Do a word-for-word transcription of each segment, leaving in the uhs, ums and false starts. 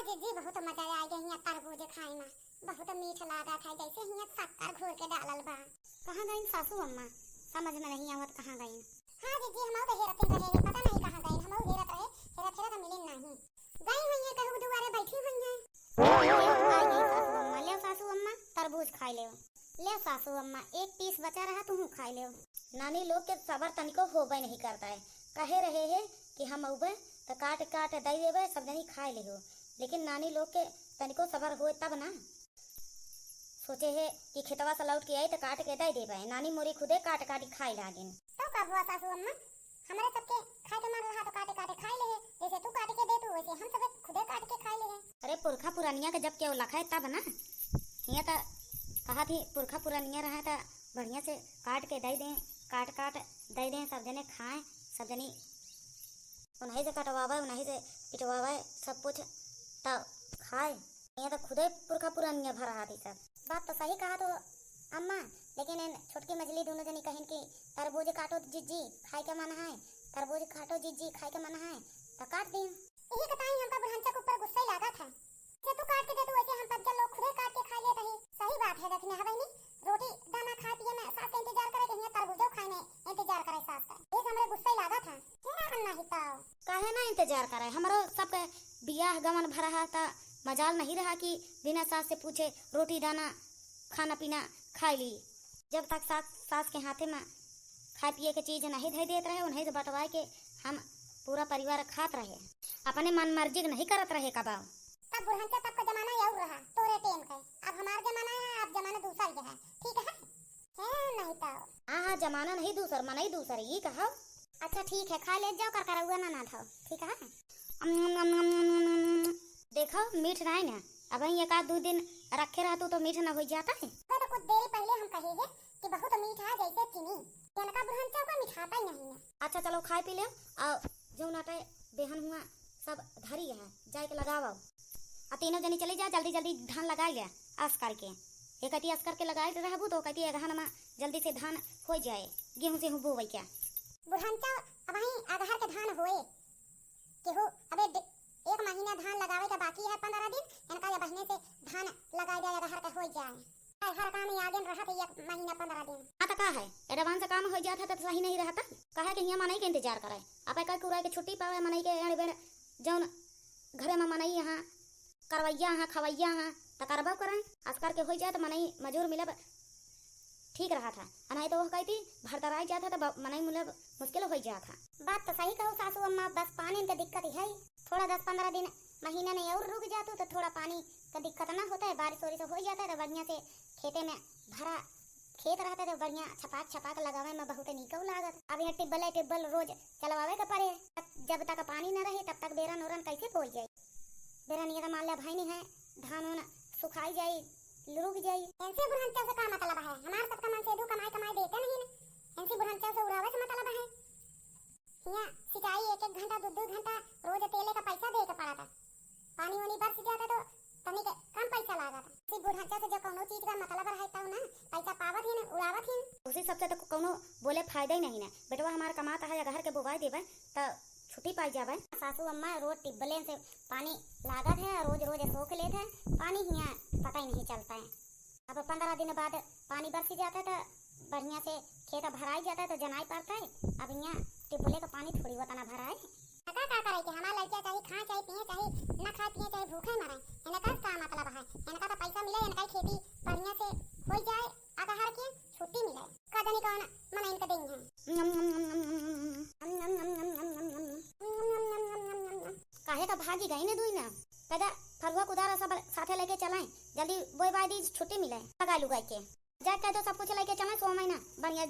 जीजी, बहुत मजा आइ गै हियाँ तरबूज खाए में, बहुत मीठ लागत है, जैसे हियाँ शक्कर घोर के डालल बा। कहाँ गइन सासू अम्मा? समझ में नहीं आवत कहाँ गइन। हाँ जीजी, हमहू तो हेरते रहे, पता नहीं कहाँ गइन, हमहू हेरत रहे, हेरत हेरत मिलिन नहीं। गई हुई है, कहूँ दुआरे बैठी हुई है। ले सासू अम्मा, ले सासू अम्मा, तरबूज खाए ले। ले सासू अम्मा, एक पीस बचा रहा, तुहू खाए ले। नानी लोग के सबर तनिको होबे नहीं करता है। कहे रहे है कि हम अउबे त काट काट दे देबे, सब जनी खाए ले हो, लेकिन नानी लोग के तनिको सबर होए तब ना। सोचे है कि खेतवा से लौट के आई त काट के दे देबे, नानी मोरी खुदे काट काटी खाए लागिन। तो का हुआ सासू अम्मा, हमरे सबके खाए के मन रहा तो काटे काटे खाए ले है, जैसे तू काट के दे तू वैसे हम सब खुदे काट के खाए ले है। अरे पुरखा पुरनिया के जब केहू लखा है तब ना, हियाँ त कहा थी पुरखा पुरनिया रहा त बढ़िया से काट के दे दें, काट काट दे दें, सब जने खाएं, सब जनी उन्हीं से कटवावे, उन्हीं से पिटवावे, सब कुछ त खाए। हियाँ त खुदे पुरखा पुरनिया भरा हाथी सब। बात तो सही कहा तो अम्मा, लेकिन इन छोटकी मझली दोनों जनी कहिन कि तरबूज काटो जिज्जी, खाए के मन है, तरबूज काटो जिज्जी, खाए के मन है, तो काट दी। यही कताई हमका बुढ़ांचा के ऊपर गुस्सा ही लागत है। जैसे तू काट के दे तू वैसे हम पज्जल लोग खुदे काट के खा लेत ही। सही बात है, देखने है बहनी, रोटी दाना खाए पिए में सास के इंतजार करे के हियाँ तरबूजो खाए में इंतजार करे सास का। ये हमरे गुस्सा ही लागत है। हे ना अन्ना ही ताओ। काहे ना इंतजार करे, हमरो सबके बियाह गमन भरा है त मजाल नहीं रहा कि बिना सास से पूछे रोटी दाना खाना पीना खाए ली। जब तक सास, सास के हाथे में खाए पिए के चीज नहीं धई देत रहे, उन्हीं से बटवाए के हम पूरा परिवार खात रहे, अपने मन मर्जी के नहीं करत रहे कबाओ। तब बुढ़ांचा तब का जमाना और रहा तोरे टेम के, अब हमार जमाना है, अब जमाना दूसर के है, ठीक है? है नहीं तो। हाँ हाँ, जमाना नहीं दूसर, मनई दूसर, ये कहो। अच्छा ठीक है, खा ले जाओ, कर करौआ ना ना धाओ, ठीक है? अम, अम, अम, अम, अम, अम, अम। देखो मीठ नहीं ना, अब एक आध दो दिन रखे रहतू तो मीठ ना हो जाता है। तो कुछ देर पहले हम कहे है कि बहुत मीठा जैसे चीनी, इनका बुढ़ांचा का मिठाता ही नहीं है। अच्छा चलो खाए पी ले, और जौन आटा बेहन हुआ सब धरी है, जाए के लगाओ। आ तीनों जनी चली जा, जल्दी जल्दी धान लगाई ले, अस करके। एक अति अस करके लगाए रहबू तो कहती अगहन में जल्दी से धान हो जाए, गेहूं से हूँ बोवई क्या। बुढ़ांचा अब वहीं अगहर के धान होए, केहू अबे दे-, एक महीना धान लगावे का बाकी है, पंद्रह दिन, इनका ये महीने से धान लगाए दे, अगहर के हो जाए। हर काम में आगे रहत है एक महीना पंद्रह दिन। हाँ तो का है, advance काम हो जात है तो सही नहीं रहता। काहे के हियाँ मनई के इंतजार करे, अब कई कुराई के छुट्टी पावे मनई के एड़ बेड़, जौन घरे में मनई यहाँ करवैया हाँ, खवैया हाँ, त करबो करें। अस करके होई जाए त मनई मजूर मिलब ठीक रहा था, आ नहीं तो वह कहती भरतराई जात है त ब-, मनई मिलब मुश्किल होई जात है। बात तो सही कहो सासू अम्मा, बस पानी के दिक्कत ही है। थोड़ा दस पंद्रह दिन महीना नहीं और रुक जातू तो थोड़ा पानी का दिक्कत ना होता है, बारिश वारिश हो जाता है तो बढ़िया से खेते में भरा खेत रहता तो बढ़िया छपाक छपाक लगावे में बहुत नीको लागत। अब यहाँ टिब्बल है, टिब्बल रोज चलवावे के पड़े। जब तक पानी न रही तब तक बेरन ओरन कैसे बोई जाई? बेरन ये तो मान ले भाई नहीं है, धान उन सुखाई जाई, रुक जाई। इनसे बुढ़ंचा से का मतलब है? हमार सबका मन से दू कमाई कमाई देते नहीं ना, इनसे बुढ़ंचा से उड़ावे से मतलब है। हियाँ सिंचाई एक एक घंटा, दू दू घंटा रोज तेले का पैसा दे के पड़ा था। पानी वानी बरस जाता तो तनिक कम पैसा लागत। इसी बुढ़ंचा से जो कौनो चीज का मतलब रहे तब ना पैसा पावत ही ना, उड़ावत ही। उसी सबसे तो कौनो बोले फायदा ही नहीं ना। बेटवा हमार कमात है, अगहर के बोवाई देबे त छुट्टी पाई जाबे। सासू अम्मा रोज टिब्बलेन से पानी लागत है, रोज रोज सोख लेत है, पानी हियाँ पता ही नहीं चलता है। अब पंद्रह दिन बाद पानी बरसी जाता है तो बढ़िया से खेत भराई जाता है तो जनाई पड़ता है। अब यहाँ टिब्बले का पानी थोड़ी उतना भरा है। का, का करे के हमार लड़किया चाहे खाए, चाहे पिए, चाहे न खाए पिए, चाहे भूखे मरे, इनका का मतलब है? इनका तो पैसा मिले, इनका खेती बढ़िया से हो जाए, अगहर के छुट्टी मिले, का जाने कौन मन इनका देंगे। काहे का भागी गई ने दुई ना? कदा फरुआ कुदारा सब साथे लेके चलाए, जल्दी बोई बाई दी, छुट्टी मिले, लगा लुगाई के। जाके तो सब कुछ लेके चले, सो महीना बढ़िया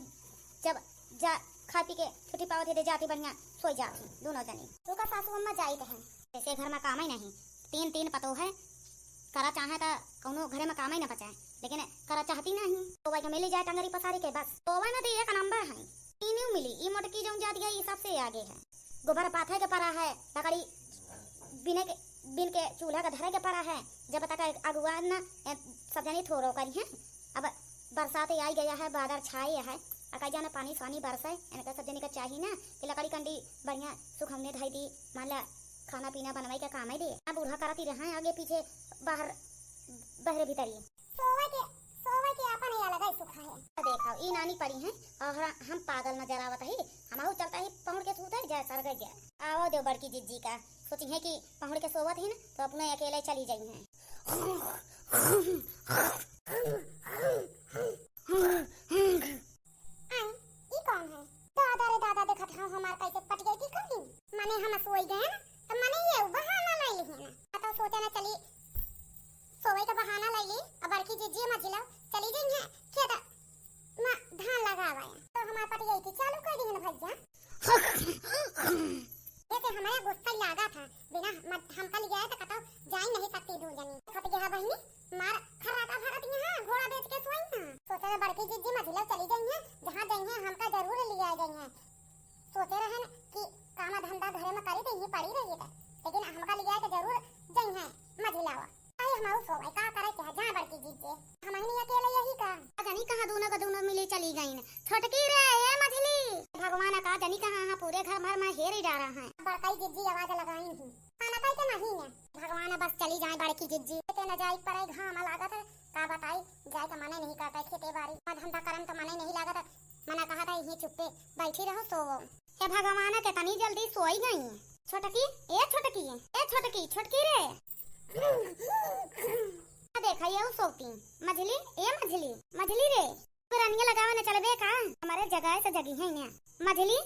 जब जा खा पी के छुट्टी पावत है, दे जाती बढ़िया सोई जाती दोनों जनी। तू का सासू अम्मा जाइत है, ऐसे घर में काम ही नहीं, तीन तीन पतो है, करा चाहे तो कौनो घरे में काम ही ना बचाए, लेकिन करा चाहती नहीं। तो वही मिली जाए टंगरी पसारी के बस, तो वही में तो एक नंबर है, तीन मिली, ई मोटकी जौन जाती है, ई सबसे आगे है। गोबर पाथे के पड़ा है, लकड़ी बिने के, बिन के चूल्हा का धरे के पड़ा है, जब तक अगुआ न, ए, सब जनी थोरो करी हैं। अब बरसात आई गया है, बादल छाए है, आ कई जाने पानी सानी बरसे, इनका सब जनी का चाही ना कि लकड़ी कंडी बढ़िया सुखौने धई दी, मान ला खाना पीना बनवाई के काम है दे। अब बूढ़ा करत ही रहा है आगे पीछे, बाहर, बहरे भीतरी। सोवे के, सोवे के अपन ही अलग ही सुख है। देखो, ई नानी पड़ी हैं और हम पागल नजर आवत ही। हमहू चलता ही पहुड़ के सूते जाए, सरग जाए। आवा दो बड़की जिज्जी का, सोची है कि पहुड़ के सोवत ही ना, तो अपने अकेले चली जाई हैं। आई, ई कौन है? दादा रे दादा, देखत हौ हमार कैसे पट गई थी कहीं। माने हम सोई गए ना, तो माने ये बहाना लाई ली है ना। तो सोचे ना चली, सोवे का बहाना लाई ली, अब बड़की जिज्जी मझिला चली गई है खेत में धान लगावे। तो हमार पट गई थी, चालू कर दी है ना भैया। जैसे हमारा गुस्सा लागा था, बिना मत-, हमका लिया है तो कतौ जाई नहीं सकती दू जनी। फट गया बहिनी, मार खर्राटा भरत यहाँ, घोड़ा बेच के सोई ना। सोचे रहे बड़की जिज्जी मझिला चली गई हैं, जहाँ गई हैं हमका जरूर लिया गई हैं। सोचे रहे न कि काम धंधा घरे में करी तो ये पड़ी रही है, लेकिन हमका लिया के जरूर गई हैं मझिलावा। अरे हमाऊ सोवे का करे के है, जहाँ बड़की जिज्जी, हम ही नहीं अकेले यही का। पता नहीं कहाँ दोनों का दोनों मिली चली गई न। छोटकी रे, ए मझिली, भगवान का जनी कहाँ, हाँ, पूरे घर भर में हेर ही डारा है। बड़काई जिज्जी आवाज लगाई नहीं। खाना खाई के नहीं है। भगवान बस चली जाए बड़की जिज्जी। ते न जाई परे घाम लागत है। का बताई, जाए का मने नहीं करता है खेते बारी। काम धंधा करन तो मने नहीं लागत है। मना कहा था यहीं चुप्पे बैठी रहो, सोवो। हे भगवान, कितनी जल्दी सोई गई। छोटकी, ए छोटकी, ए छोटकी, छोटकी रे। आ देखा ये सोती। मझिली, ए मझिली, मझिली रे। पुरानिया लगावे न चलबे का? हमारे जगाए से जगी है ना। मझिली,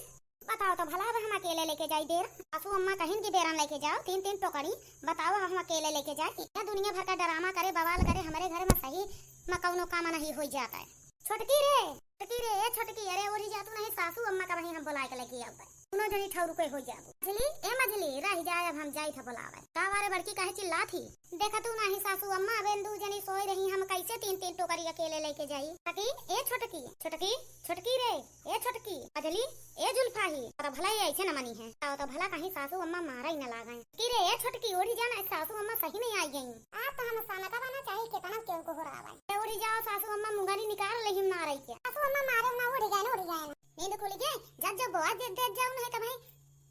बताओ तो भला, अब हम अकेले लेके जाई डेरा? सासू अम्मा कहिन कि बेरन लेके जाओ, तीन तीन टोकरी, बताओ अब हम अकेले लेके जाई? या दुनिया भर का ड्रामा करे, बवाल करे, हमारे घर में सही में कौनो काम नहीं हो जाता है। छोटकी रे, छोटकी रे, ए छोटकी, अरे ओढ़ी जा तू, नहीं सासू अम्मा का वहीं हम बुला के लेके आऊ। दोनों जनी ठौर के हो जाबो। मझिली, ए मझिली, रह जाए, अब हम जाई था बुलावे। का वारे बड़की काहे चिल्लात ही? देखा तू नाही सासू अम्मा, अब इन दू जनी सोई रही, हम कैसे तीन तीन टोकरी अकेले लेके जाई? छोटकी, ए छोटकी, छोटकी, छोटकी रे, ए छोटकी, मझिली, ए जुल्फा ही। तो भला ये ऐसे न मनी है, तो, तो भला कहीं सासू अम्मा मारा ही न लागे। की रे, ए छोटकी, ओढ़ी जाना, सासू अम्मा सही नहीं आई गई। आप तो हम साना का बना चाहे कितना केहू को हो रहा है। ए, उड़ी जाओ, सासू अम्मा मुंगरी निकाल लेहिन मारई के। सासू अम्मा मारे ना, उड़ी गए ना, उड़ी गए ना। नींद खुल गए, जब जब बोआ दे, दे जाओ, नहीं तो भाई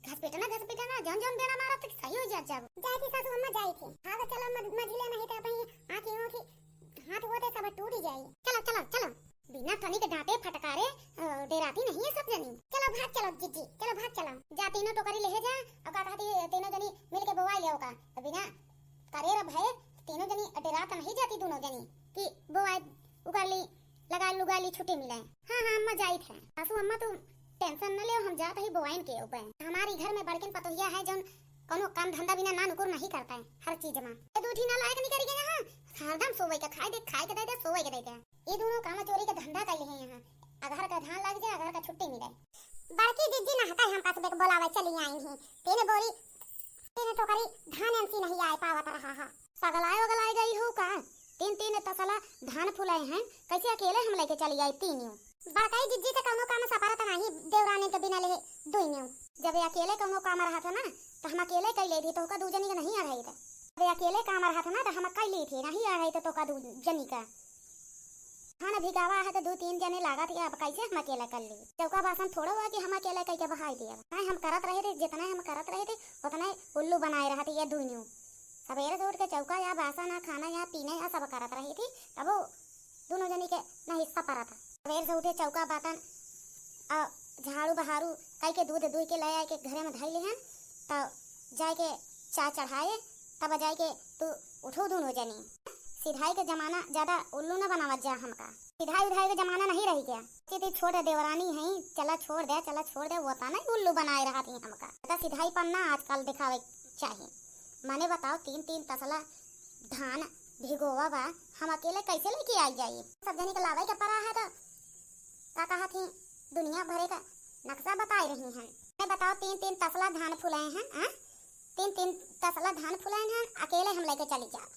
घसपेटना, घसपेटना, जौन जौन बेरा मारा तो सही हो जा जाओ। जाए थी सासू अम्मा, जाए थी। हाँ, तो चलो, मझ-, मझिले नहीं तो भाई आँखी, आँखी, हाथ होते सब टूट ही जाए। चलो, चलो, चलो। बिना तनिक डांटे फटकारे, अ, डेराती नहीं है सब जनी। चलो भाग चलो जिज्जी, चलो भाग चलो। जा तीनों टोकरी लेहे जा, और का कहती, तीनों जनी मिल के बोवाई ले ओका। बिना करे रे भय, तीनों जनी डेरात नहीं जाती दोनों जनी कि बोवाई उगाली, लगा लुगा ली, छुट्टी मिले। हाँ, हाँ, अम्मा जाइत है। सासू अम्मा तू tension न लेओ, हम जात ही बोवाइन के ऊपर। हमारी घर में बड़किन पतोहिया है जौन कौनो काम धंधा बिना ना नुकुर नहीं करता है, हर चीज में। ये दू ठी ना लायक नहीं करी गया, हाँ, हरदम सोवे के, खाए दे, खाए के दे दे, सोवे के दे दे। ये दोनों काम चोरी के धंधा कैले हैं यहाँ। अगहर का धान लग जाए, अगहर का छुट्टी मिले। बड़की जिज्जी नहका हम कसबे के बोलावे चली आई ही। तीन बोरी, तीन टोकरी धान एमसी नहीं आए पावत रहा हा। पगलाए वगलाए गई हो का? तीन तीन तसला धान फुलाए हैं, कैसे अकेले हम लेके चली आई तीन यूं? बड़काई जिज्जी से कौनो काम सपरत नहीं, देवरानी के बिना ले दुई यूं। जब ये अकेले कौनो काम रहत है ना, तो हम अकेले कई ले दी, तो का दू जनी के नहीं अढ़ाई थे। जब ये अकेले काम रहत है ना, तो हम कई ली थी, नहीं अढ़ाई थे तो का दू जनी का। धान भिगावा है तो दू तीन जने लागत है, अब कैसे हम अकेला कर ली? चौका बासन थोड़ा हुआ कि हम अकेला कई के बहाई दिया। नहीं, हम करत रहे थे, जितना हम करत रहे थे, उतना ही उल्लू बनाए रहत ये दुनिया। सवेरे से उठ के चौका या बासन या खाना या पीना या सब करत रही थी, तब वो दोनों जनी के ना हिस्सा पड़ा था। सवेरे से उठे चौका बासन और झाड़ू बहारू कई के दूध दुह के ले आए के घरे में धई लेहन, तो जाए के चाय चढ़ाए, तब जाए के तू उठो दोनों जनी। सिधाई के जमाना ज्यादा उल्लू न बनावत जा हमका। सिधाई उधाई के जमाना नहीं रही गया। सीधी छोट देवरानी है, चला छोड़ दे, चला छोड़ दे, वो ता नहीं उल्लू बनाए रहत ही हमका। ज्यादा सिधाई पन्ना आजकल दिखावे चाहिए। माने बताओ, तीन तीन तसला धान भिगोवा बा, हम अकेले कैसे लेके आई जाई? सब जनी के लावे के पड़ा है तो का कहा थी, दुनिया भरे का नक्शा बताए रही हैं। मैं बताओ, तीन तीन तसला धान फुलाए हैं, हाँ? तीन तीन तसला धान फुलाए हैं, अकेले हम लेके चली जाओ।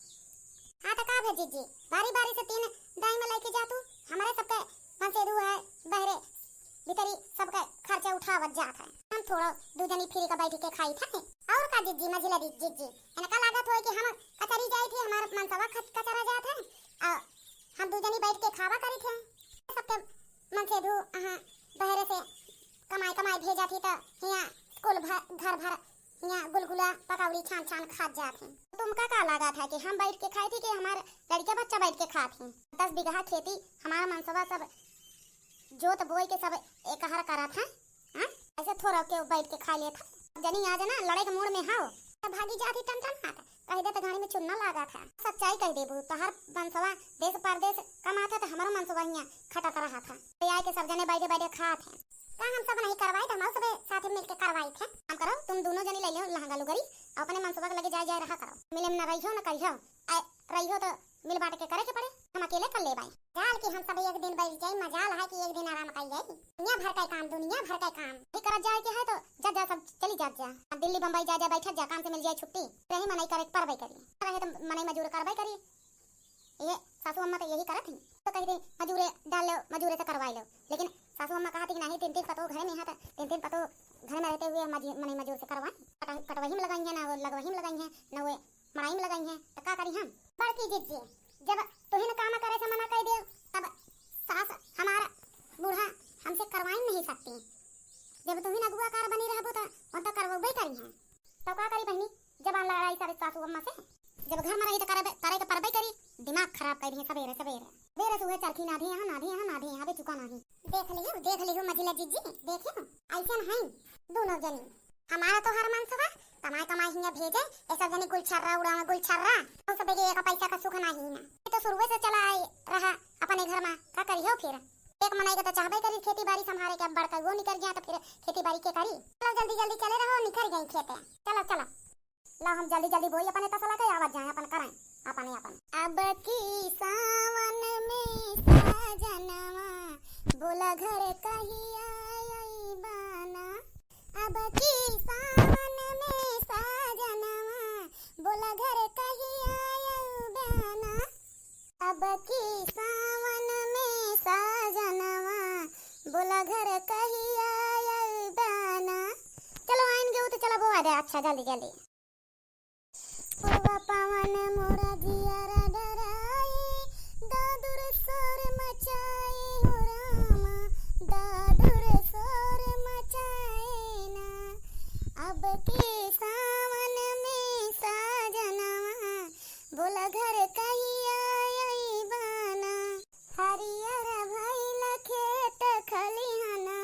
हाँ तो का भे जिज्जी, बारी बारी से तीन दाई में लेके जा तू, हमारे सबके पंसेरू है, बहरे भीतरी सबके खर्चा उठावत जात है। हम थोड़ा दू जनी फ्री का बैठ के खाई थे। और का जिज्जी, मझिला दी जिज्जी, इनका लागत होए कि हम कचरी जाई थी, हमार मनसवा खच-, कचरा जात है, और हम दू जनी बैठ के खावा करी थे। सबके मनसेरू अहाँ बहरे से कमाई कमाई भेजा थी तो हियाँ कुल भर, घर भर यहाँ गुलगुला पकौड़ी छान छान खात जात हैं। तुमका का लागत है कि हम बैठ के खाई थी कि हमार लड़का बच्चा बैठ के खात हैं? दस बीघा खेती हमारा मनसवा सब जोत बोए के सब एकहर करत है। हाँ? ऐसे थोड़ा के बैठ के खा लेत है। जनी आज ना लड़े के मूड में हाओ, तो भागी जात ही टन टन हाथ। कह दे तो घानी में चुन्ना लागत है। सच्चाई कह देबू, तोहर मनसवा देश परदेश कमात है, तो हमारो मनसवा हियाँ खटत रहत है। तो आए के सब जने बैठे बैठे खात है। का हम सब नहीं करवाई, तो हम सबे साथे मिलके करवाई थे। काम करो, तुम दोनों जनी ले लियो लहंगा लुगरी, और अपने मनसवा के लगे जाए जाए रहा करो। मिले में न रहियो न करियो, आए रहियो तो मिल बांट के करे के पड़े, हम अकेले कर लेबाई। जाल कि हम सब एक दिन बैठ जाई, मजाल है कि एक दिन आराम कर जाई। दुनिया भर का काम, दुनिया भर का काम ही करत जाए के है तो जा जा सब चली जात जा। अब दिल्ली बम्बई जा जा बैठत जा, काम से मिल जाए छुट्टी, रही मनई करे के परबे करी, रहे तो मनई मजूर करबे करी। ये सासू अम्मा तो यही करत ही, तो कही थी मजूरे डाल लो, मजूरे से करवाई लो, लेकिन सासू अम्मा कहा थी कि नहीं, तीन तीन पतो घर में है तो तीन तीन पतो घर में रहते हुए मजी-, मनई मजूर से करवाई, कटही-, कटवही में लगाई है ना, वो लगवही में लगाई है ना, वो मड़ाई में लगाई है, तो का करी हम? बड़की जिज्जी, जब तुहिन काम करे से मना कर दे, तब सास हमारा बूढ़ा हमसे करवाई नहीं सकती। जब तुहिन अगुआ कार बनी रहबो, तो वो तो करवबे करी है। तो का करी बहनी, जबान लड़ाई सारे सासू अम्मा से। जब घर में रही तो करे, करे के परबे करी, दिमाग खराब कर दिए सबेरे सबेरे। बेरे सुबह चरखी नाधे यहाँ, नाधे यहाँ, नाधे यहाँ, बे चुका नहीं। देख लियो, देख लियो मझिला जिज्जी, देखे ऐसन है दोनों जनी। हमारा तो हर मनसवा कमाई कमाई हियाँ भेजे, ये सब जनी गुलछर्रा उड़ावे गुलछर्रा, हम सब के एक पैसा का सुख नहीं ना। ये तो शुरुए से चला आई रहा अपने घर में, का करियो फिर? एक मनई के तो चाहबे करी खेती बाड़ी संभारे के, अब बड़का वो निकल गया तो फिर खेती बाड़ी के करी? चलो जल्दी जल्दी चले रहो, निकल गई खेते। चलो चलो, ला हम जल्दी जल्दी बोई अपने तसला के, आवत जाए अपन करें अपने अपन। अब की सावन में साजनवा बोला घर कहिया अइबाना। अब की सावन में साजनवा बोला घर कहिया अइबाना। अब की सावन में साजनवा बोला घर कहिया अइबाना। चलो आइन गयो तो चलो बोआ दे, अच्छा जल्दी जल्दी। पूर्वा पवन मोरा जियरा डराए, दादुर शोर मचाए हो रामा, दादुर शोर मचाए ना। अब के सावन में साजनवा बोला घर कहिया अइबाना। हरियर भइल खेत खलिहनवा,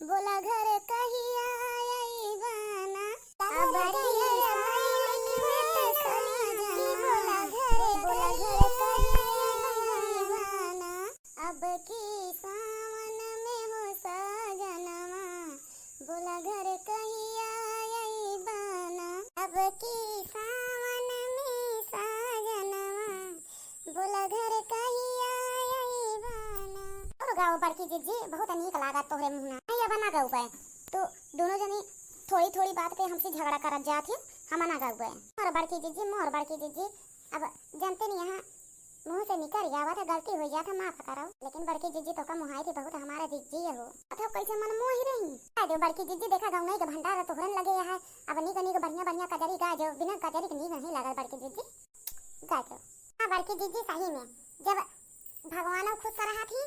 बोला घर कहिया अइबाना। अब हरियर भइल खेत खलिहनवा, बोला घर कहिया अइबाना। अब की सावन में हो साजनवा, बोला घर कहिया अइबाना। अब की सावन में साजनवा, बोला घर कहिया अइबाना। और गाओ बड़की जिज्जी, बहुत नीक लागत तोहरे मुँह ना। नहीं, अब ना गउबे। तो दोनों जनी थोड़ी थोड़ी बात पे हमसे झगड़ा करत जात ही, हम ना गउबे। मोर बड़की जिज्जी, मोर बड़की जिज्जी, अब जानते नहीं यहाँ मुँह से निकल जावत है, गलती हो जात है, माफ करो। लेकिन बड़की जिज्जी तोका मुहाई थी बहुत, हमारा जिज्जी हो। अथो कैसे मन मोही रही। कह दे बड़की जिज्जी, देखा गौनई के भंडार तोहरन लगे है, अब नीक नीक बढ़िया बढ़िया कजरी गा जो, बिना कजरी के नीक नहीं लगल बड़की जिज्जी, गा जो। हाँ बड़की जिज्जी, सही में जब भगवानो खुश रहा थी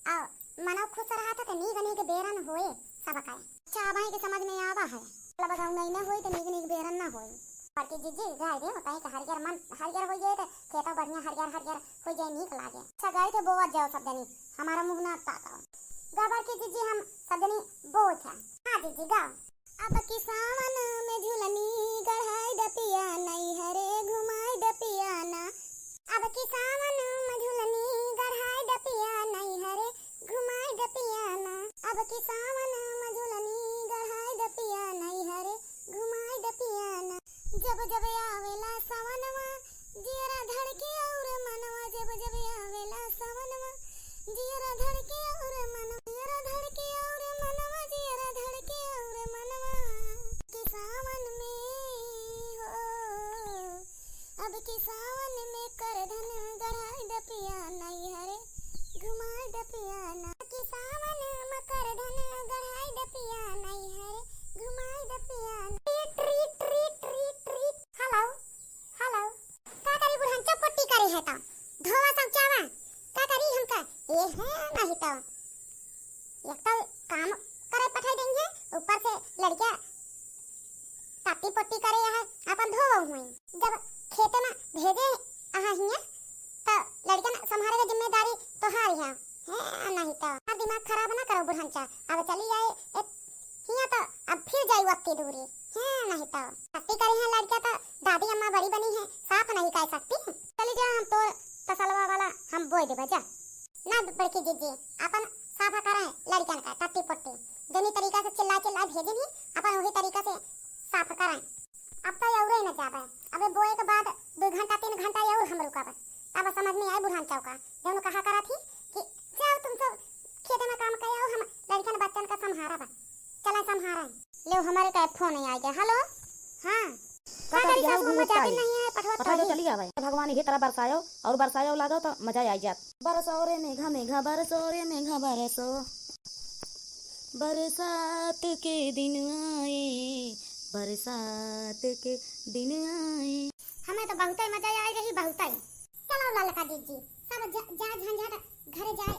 और मनो खुश रहा था तो नीक नीक बेरन होए सब का। अच्छा, अब के समझ में आवा है। मतलब गौनई ना होई तो नीक नीक बेरन ना होई। बड़की जिज्जी, गाय दे होता है कि हरियर मन हरियर हो जाए तो खेतो बढ़िया हरियर हरियर हो जाए, नीक लागे। अच्छा, गाय थे बोवत जाओ सब जनी, हमारा मुँह ना ताको। गा बड़की जिज्जी, हम सब जनी बोवत है। हाँ जिज्जी, गाओ। अब की सावन में झुलनी गढ़ाई द पिया, नैहरे घुमाई द पिया ना। अब की सावन में झुलनी गढ़ाई द पिया, नैहरे घुमाई द पिया ना। अब की सावन में झुलनी गढ़ाई द पिया, नैहरे घुमाई द पिया ना। जब जब आवेला सवनवा, जियरा धड़के और मनवा, जब जब आवेला सवनवा, जियरा धड़के और मनवा, जियरा धड़के और मनवा, जियरा धड़के और मनवा। के सावन में हो, अब के सावन में करधन गढ़ाई द पिया, नैहरे घुमाई द पिया ना। के सावन में करधन गढ़ाई द पिया, नैहरे घुमाई द पिया ना। ट्री, ट्री, ट्री, ट्री, ट्री। हेलो, हेलो। का करी बुढ़न, चौपट्टी करे है तो धोवा सब चावा। का करी हमका? ये है नहीं तो एक तो काम करे पठाई देंगे, ऊपर से लड़किया टट्टी पट्टी करे यहाँ अपन धोवउ हुई। जब खेते में भेजे अहा हियाँ, त लड़कन संभारे के जिम्मेदारी तोहार है। हैं, नहीं तो। हमार दिमाग खराब ना करो बुढ़नचा। अब चली आए ए, हियाँ तो अब फिर जाई वत्ती दूरी। हैं, नहीं तो। टट्टी करे हैं लड़का तो दादी अम्मा बड़ी बनी है, साफ नहीं कर सकती। चली जा, हम तोर तसलवा वाला हम बोए देबा जा। ना बड़की जिज्जी, अपन साफ करें लड़कन का टट्टी पट्टी। जौनी तरीका से चिल्ला चिल्ला भेजिन ही, अपन वही तरीका से साफ करें। अब तो औरे न जाबे, अबे बोए के बाद दो घंटा तीन घंटा और हम रुकब, तब समझ में आए बुढ़नचा का। जौन कहा करा थी कि जाओ तुम सब खेते में काम करे, आओ हम लड़कन बच्चन का संभारब। चला संभारा। ले, हमारे का फोन नहीं आ गया। हेलो, हाँ। का का करी करत सासू, जाऊ मजा घूमत भी आई? नहीं है, पठवा पठा दो, तोही। चली आवे। भगवान यही तरह बरसायो और बरसायो लागो तो मजा आई जात। बरसो रे मेघा, मेघा बरसो रे मेघा बरसो। बरसात के दिन आए, बरसात के दिन आए। हमें तो बहुते मजा आई रही, बहुते। चलो ललका दीदी, सब जा, जा झंझट घरे जाए,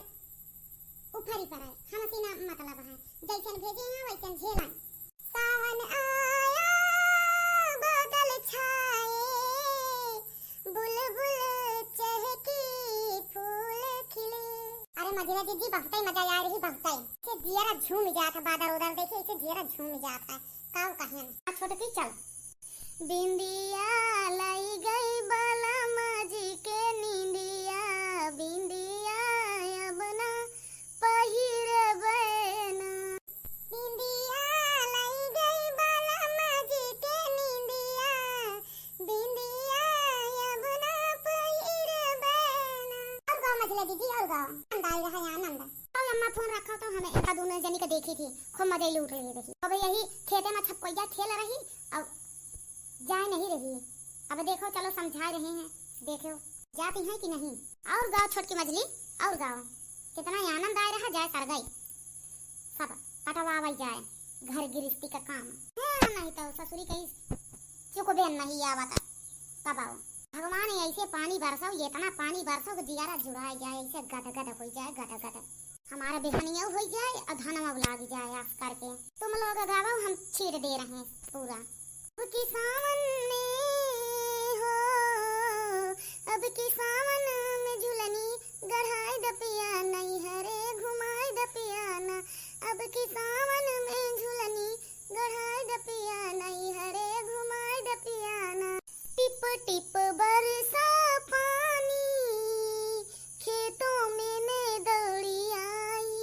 उफरी पड़ाए, हमसे ना मतलब है। जैसन भेजे हैं वैसन झेलाए। सावन आया, बादल छाए, बुलबुल चहकी, फूल खिले। अरे मझिला जीजी, बहुतै मजा आ रही, बहुतै। इसे जियरा झूम जात है, बादर उदर देखे, इसे जियरा झूम जात है। काऊ कहें? आ छोटकी चल। बिंदिया लाई गई बलमा जी के निंदिया, बिंदिया अब ना पहिरबे ना। बिंदिया लाई गई बलमा जी के निंदिया, बिंदिया अब ना पहिरबे ना। और गाओ मझिला जीजी, और गाओ। आनंद आई रहा है, आनंद। और अम्मा फोन रखा तो हमें एक दोनों जनी के देखी थी, खूब मजा लूट रही थी। अब यही खेते में छपकोइया खेल रही, अब जाए नहीं रही। अब देखो, चलो समझा रहे हैं, देखो जाती हैं कि नहीं। और गाओ छोटकी मझली, और गाओ। कितना ही आनंद आए रहा, जाए सर गई। सब पटवावल जाए, घर गिरस्ती का काम। हाँ, नहीं तो ससुरी कहीं चुकबे नहीं आवत। तब आओ। भगवान ऐसे पानी बरसो, ये इतना पानी बरसो कि जियारा जुड़ाए जाए, ऐसे गद गद हो जाए, गद गद। हमारा बेहनिया हो जाए और धनवा लाग जाए आस करके। तुम लोग गावो, हम छीट दे रहे हैं पूरा। अब की सावन में हो, अब की सावन में झुलनी गढ़ाई द पिया, नैहरे घुमाई द पिया ना। अब की सावन में झुलनी गढ़ाई द पिया, नैहरे घुमाई द पिया ना। टिप टिप बरसा पानी, खेतों में मैं दौड़ी आई।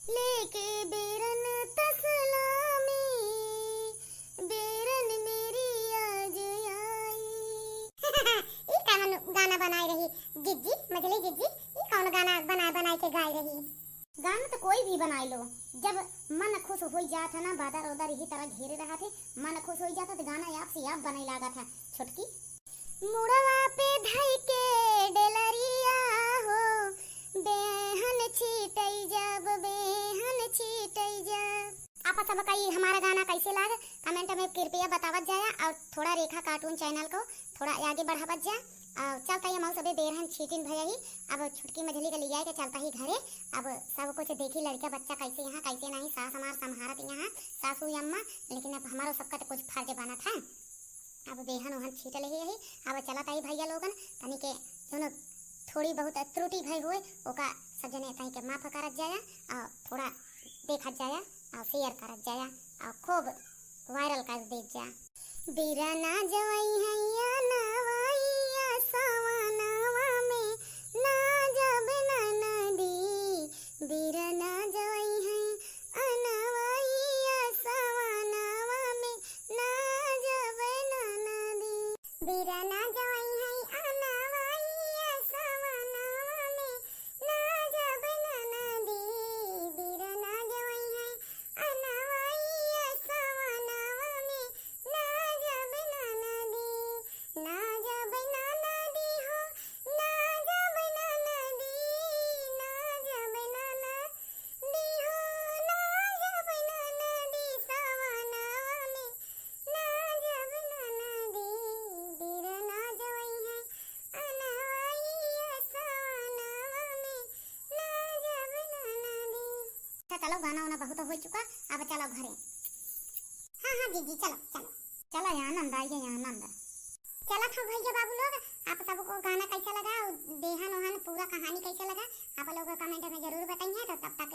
लेके बेरन तसला में, बेरन मेरी आज आई। ई कौन गाना बनाई रही जिज्जी, मझली जिज्जी? ई कौन गाना बना बनाई के गाई रही? गाना तो कोई भी बनाई लो, जब मन खुश हो जात है ना, बादर उदर यही तरह घेरे रहा थे, मन खुश हो जाता तो गाना आप से आप बनाई लागत है छोटकी। मुड़वा पे धई के डेलरिया हो, बेहन छीटई जब, बेहन छीटई जब। आप सब का ई हमारा गाना कैसे लाग, comment में कृपया बतावत जाया और थोड़ा रेखा cartoon channel को थोड़ा आगे बढ़ावत जा। और चलता ही हम सबे बेरहन छीटिन भैया ही, अब छुटकी मझली के लिया के चलता ही घरे। अब सब कुछ देखी लड़का बच्चा कैसे यहाँ कैसे नहीं, सास हमार संभारत यहाँ, सासू अम्मा, लेकिन अब हमारो सबका तो कुछ फर्ज बनत है। अब बेहन ओहन छीट ले ही रही। अब चलत आई भैया लोगन, तनी के जौन थोड़ी बहुत त्रुटि भई होए, ओका सब जने तनी के माफ करत जाया और थोड़ा देखत जाया और share करत जाया और खूब viral कर देत जा। बिरना जवई हैया नवैया सवनवा में ना जब ननदी, बिरना जवई है अनवैया सवनवा में ना जब ननदी। बिरना जवई है अनवैया सवनवा में ना जब ननदी। बिरना जवई है अनवैया सवनवा में ना जब ननदी। ना जब ननदी हो, ना जब ननदी, ना जब ननदी। दिहो ना जब ननदी सवनवा में, ना जब ननदी, बिरना जवई है अनवैया सवनवा में, ना जब ननदी। अच्छा, चलो, गाना वाना बहुत हो चुका, अब चलो घरे। हाँ, हाँ, जीजी, चलो, चलो। चला आनंद आई है, आनंद। चलत हो भैया बाबू लोग, आप सबको गाना कैसा लगा, देहन ओहन पूरा कहानी कैसा लगा, आप लोग comment में जरूर बताइए। तो तब तक